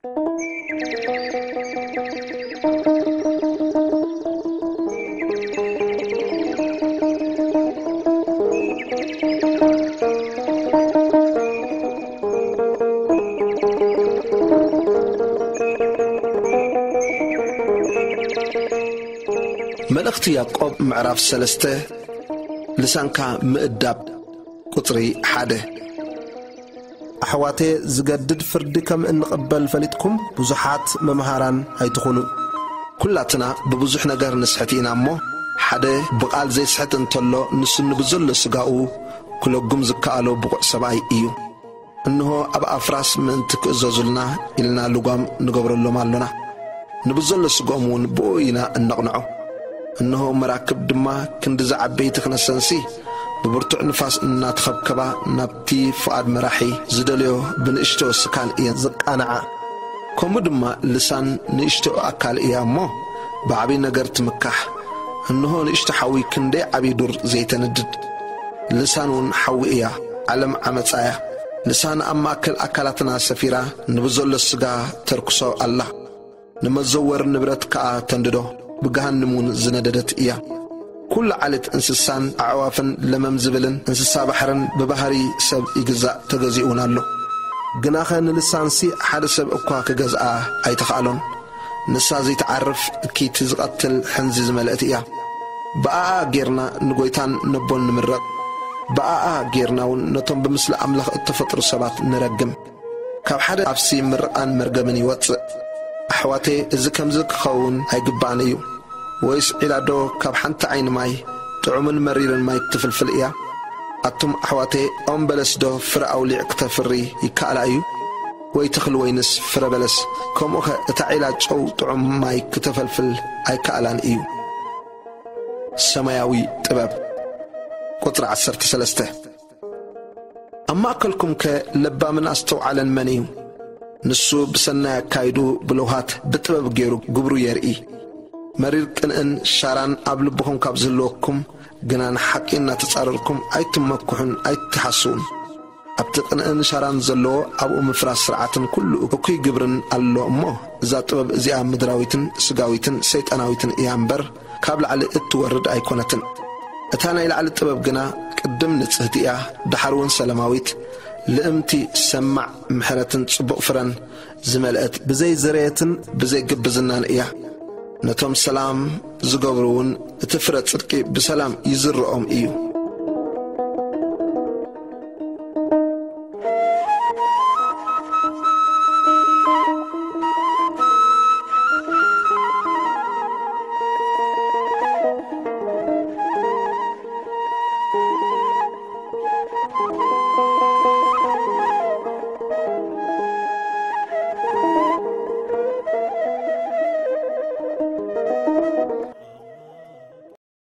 መልእኽቲ ያዕቆብ ምዕራፍ ሰለስተ። ልሳንካ ምእዳብ። ቁጽሪ ሓደ። ኣሕዋቴ፣ ዝገድድ ፍርዲ ከም እንቕበል ፈሊጥኩም ብዙሓት መምሃራን ኣይትኹኑ። ኩላትና ብብዙሕ ነገር ንስሕት ኢና እሞ፣ ሓደ ብቓል ዘይስሕት እንተሎ፣ ንሱ ንብዘሎ ስጋኡ ክለጉም ዝከኣሎ ብቑዕ ሰብኣይ እዩ። እንሆ፣ ኣብ ኣፍራስ ምእንቲ ክእዘዙልና ኢልና ልጓም ንገብረሎም ኣሎና። ንብዘሎ ስጋኦም እውን ብኡ ኢና እነቕንዖ። እንሆ፣ መራክብ ድማ ክንዲ ዝዓበይቲ ክነሰንሲ፣ ብብርቱዕ ንፋስ እናተኸብከባ ናብቲ ፍቓድ መራሒ ዝደልዮ ብንእሽቶ ስካን እየን ዝቃንዓ። ከምኡ ድማ ልሳን ንእሽቶ ኣካል እያ እሞ፣ ብዓብዪ ነገር ትምካሕ። እንሆ፣ ንእሽቶ ሓዊ ክንደይ ዓብዪ ዱር ዘይተንድድ። ልሳን እውን ሓዊ እያ፣ ዓለም ዓመጻ እያ። ልሳን ኣብ ማእከል ኣካላትና ሰፊራ ንብዘሎ ስጋ ተርክሶ ኣላ። ንመዘወር ንብረት ከኣ ተንድዶ፣ ብገሃንም እውን ዝነደደት እያ። ኩሉ ዓሌት እንስሳን ኣዕዋፍን ለመም ዝብልን እንስሳ ባሕርን ብባህሪ ሰብ ይግዛእ፣ ተገዚኡ እውን ኣሎ። ግናኸ ንልሳንሲ ሓደ ሰብ እኳ ክገዝኣ ኣይተኻእሎን። ንሳ ዘይትዓርፍ እኪት ዝቐትል ሕንዚ ዝመልአት እያ። ብኣኣ ጌርና ንጎይታን ነቦን ንምረቕ። ብኣኣ ጌርና እውን ነቶም ብምስሊ ኣምላኽ እተፈጥሩ ሰባት ንረግም። ካብ ሓደ ኣፍሲ ምርቓን መርገምን ይወጽእ። ኣሕዋተየ፣ እዚ ከምዚ ክኸውን ኣይግባእን እዩ። ወይስ ዒላዶ ካብ ሓንቲ ዓይኒ ማይ፣ ጥዑምን መሪርን ማይ ትፍልፍል እያ? ኣቱም ኣሕዋተየ፣ ኦም በለስዶ ፍረ ኣውሊዕ ክተፍሪ ይከኣላ እዩ? ወይ ተኽሊ ወይንስ ፍረ በለስ? ከምኡኸ እታ ዒላ ጨው ጥዑም ማይ ክተፈልፍል ኣይከኣላን እዩ። ሰማያዊ ጥበብ። ቁጽሪ ዓሰርተ ሰለስተ። ኣብ ማእከልኩምከ ለባምን ኣስተውዓለን መን እዩ? ንሱ ብሰናይ ኣካይዱ ብልውሃት ብጥበብ ገይሩ ግብሩ የርኢ። መሪር ቅንእን ሻራን ኣብ ልብኹም ካብ ዝህልወኩም ግና ንሓቂ እናተጻረርኩም ኣይትመክሑን ኣይትሓስዉን። ኣብቲ ቅንእን ሻራን ዘለዎ ኣብኡ ምፍራስ ስርዓትን ኩሉ እኩይ ግብርን ኣሎ እሞ፣ እዛ ጥበብ እዚኣ ምድራዊትን ስጋዊትን ሰይጣናዊትን እያ እምበር፣ ካብ ላዕሊ እትወርድ ኣይኮነትን። እታ ናይ ላዕሊ ጥበብ ግና ቅድም ንጽህቲ እያ፣ ደሓር እውን ሰላማዊት፣ ልእምቲ፣ ሰማዕ፣ ምሕረትን ጽቡቕ ፍረን ዝመልአት፣ ብዘይ ዘረየትን ብዘይ ግብዝናን እያ። ነቶም ሰላም ዝገብሩ እውን እቲ ፍረ ጽድቂ ብሰላም ይዝርኦም እዩ።